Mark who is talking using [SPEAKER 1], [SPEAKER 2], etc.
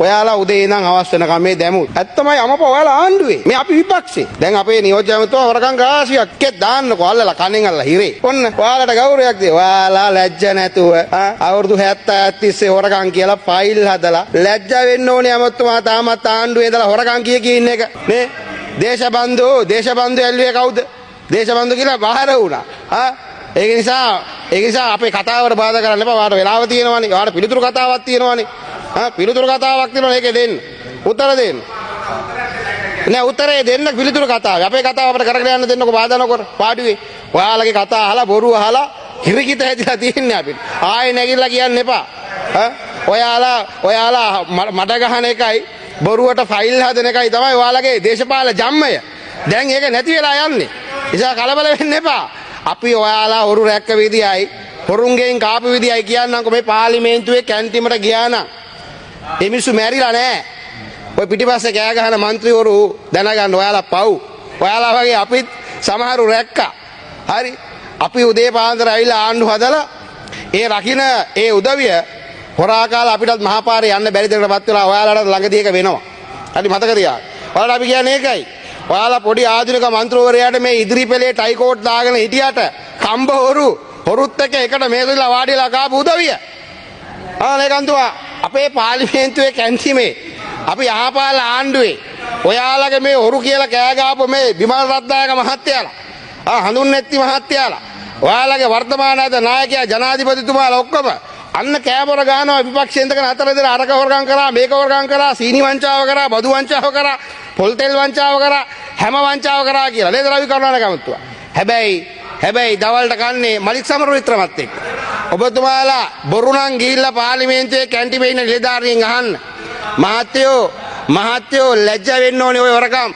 [SPEAKER 1] ඔයාලා උදේ ඉඳන් හවස වෙනකම් මේ දැමුත්. ඇත්තමයි අමපා ඔයාලා ආණ්ඩුවේ. මේ අපි විපක්ෂේ. දැන් අපේ නියෝජ්‍ය ඇමතුමා හොරකම් රාශියක් කෙත් දාන්නකෝ අල්ලලා කනෙන් අල්ලලා හිරේ. ඔන්න ඔයාලට ගෞරවයක් දෙයි. ඔයාලා ලැජ්ජ නැතුව අවුරුදු 70 තිස්සේ හොරකම් කියලා ෆයිල් හදලා ලැජ්ජ වෙන්න ඕනේ ඇමතුමා තාමත් ආණ්ඩුවේ ඉඳලා හොරකම් කිය කී ඉන්න එක. නේ? දේශබන්දු දේශබන්දු ඇල්ලුවේ කවුද? දේශබන්දු කියලා බාහිර වුණා. ආ ඒක නිසා අපේ කතාවට බාධා කරන්න එපා. ඔයාලට වෙලාව තියෙනවනේ. ඔයාලට පිළිතුරු කතාවක් තියෙනවනේ. ආ පිළිතුරු කතාවක් තියෙනවනේ ඒකේ දෙන්න. උත්තර දෙන්න. නෑ උත්තරේ දෙන්න පිළිතුරු කතාව. අපේ කතාව අපිට කරගෙන යන්න දෙන්නකෝ බාධා නොකර. පාඩුවේ. ඔයාලගේ කතා අහලා බොරු අහලා හිරිකිත හැදිලා තියෙන්නේ අපිට. ආයේ නැගිටලා කියන්න එපා. ආ ඔයාලා ඔයාලා මඩ ගහන එකයි බොරුවට ෆයිල් හදන එකයි තමයි ඔයාලගේ දේශපාලන ජම්මය. දැන් ඒක නැති වෙලා යන්නේ. නිසා කලබල වෙන්න එපා. අපි ඔයාලා හොරු රැක්ක විදියයි හොරුන්ගෙන් කාපු විදියයි කියන්නම්කො මේ පාර්ලිමේන්තුවේ කැන්ටිමට ගියා නම් ඒ මිනිස්සු මැරිලා නෑ. ඔය පිටිපස්සේ කෑ ගහන මන්ත්‍රීවරු දැනගන්න ඔයාලා පව්. ඔයාලා වගේ අපිත් සමහරු රැක්කා. හරි. අපි උදේ පාන්දර ඇවිල්ලා ආණ්ඩු හදලා ඒ රකින්න ඒ උදවිය හොරා කාලා අපිටත් මහපාරේ යන්න බැරි දෙයකටපත් වෙලා ඔයාලට ළඟදී එක වෙනවා. හරි මතක තියාගන්න. ඔයාලට අපි කියන්නේ ඒකයි. ඔයාලා පොඩි ආධුනික මන්ත්‍රීවරයාට මේ ඉදිරි පෙළේ ටයි කෝට් දාගෙන හිටියට කම්බ හොරු හොරුත් එක්ක එකට මේසෙලා වාඩිලා කාපු උදවිය. ආ ලේකම්තුමා අපේ පාර්ලිමේන්තුවේ කැන්ටිමේ අපි යහපාල ආණ්ඩුවේ ඔයාලගේ මේ හොරු කියලා කෑ ගහපු මේ බිමල් රත්නායක මහත්තයාලා ආ හඳුන්නැත්ති මහත්තයාලා ඔයාලගේ වර්තමාන අද නායකයා ජනාධිපතිතුමාලා ඔක්කොම අන්න කෑමොර ගහනවා විපක්ෂයෙන් ඉඳගෙන හතර දෙනා අරක හොරකම් කරා මේක හොරකම් කරා සීනි වංචාව කරා බදු වංචාව කරා පොල් තෙල් වංචාව කරා හැම වංචාව කරා කියලා නේද රවි කරුණානායක ඇමතුමා. හැබැයි හැබැයි දවල්ට කන්නේ මලික් සමරවික්‍රමත් එක්ක. ඔබතුමාලා බොරු නම් ගිහිල්ලා පාර්ලිමේන්තුවේ කැන්ටිමේ ඉන්න නිලධාරීන් අහන්න. මහත්තයෝ මහත්තයෝ ලැජ්ජ වෙන්න ඕනේ ඔය හොරකම්.